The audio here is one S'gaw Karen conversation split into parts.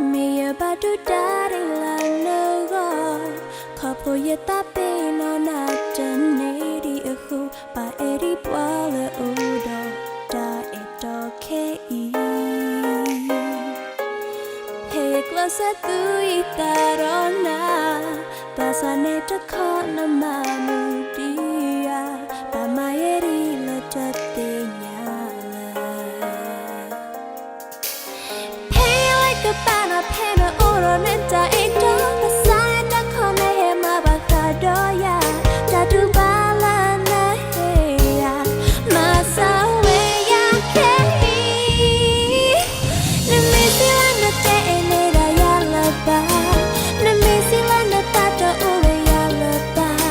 မ့ၢ်ယဘၣ်ဒုးတၢ်ဒ်လၢနဂီၢ်, ခီဖျိယသးပ့ၤနီၣ်နၤတန့ၢ်ဒံးအဃိ, ပှၤအဲၣ်ဒံးပှၤလၢအိၣ်ဒီးတၢ်အဲၣ်တီခဲအံၤ, ဟ့ၣ်ကျဲးစၢးသူၣ်အံၤသးဒီးနၤ, ဘၣ်ဆၣ်န့ၣ်တခီနမၤမုာ်ဒံးဧါ, ဘၣ်မၤယဲဒ်လၢတသ့ၣ်ညါလၢ ဖဲလၢကပၤနီၤ ဖဲနအိၣ်ဒီးနတၢ်အဲၣ်တီ, ဘၣ်ဆၣ်တခီနဟဲမၤဘၣ်ဃးဒီးယၤ, တၢ်တူၢ်ဘၣ်လၢနဟ့ၣ်ယၤ, မၤစၢၤဝဲယၤခဲအံၤ, နမ့ၢ်စံးလၢနတအဲၣ်လၢဒၣ်ယၤလၢၤဘၣ်, နမ့ၢ်စံးလၢနသးတအိၣ်လၢယၤလၢၤဘၣ်,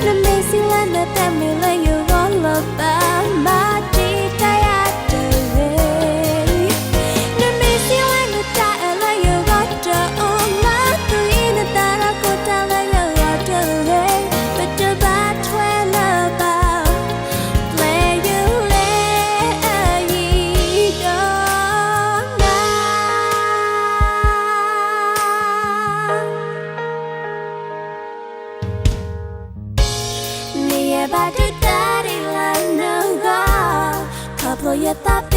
နမ့ၢ်စံးလၢနသးမ့ၢ်လၢယဂီၢ်လၢၤဘၣ်, မၤတံာ်တာ်ယၤတဂ့ၤ. နမ့ၢ်စံးလၢနတၢ်အၢၣ်လၢယဂီၢ်တအိၣ်, မၤသူၣ်အံၤနသးဒီးခိတၢ်လၢယဂီၢ်တဂ့ၤ, ပတဘၣ်ထွဲလၢၤဘၣ်, ပျဲယလဲၤအယံၤဒီးနၤ. မ့ၢ်ယဘၣ်ဒုးတၢ်ဒ်လၢနဂီၢ်, ခီဖျိယသးပ့ၤ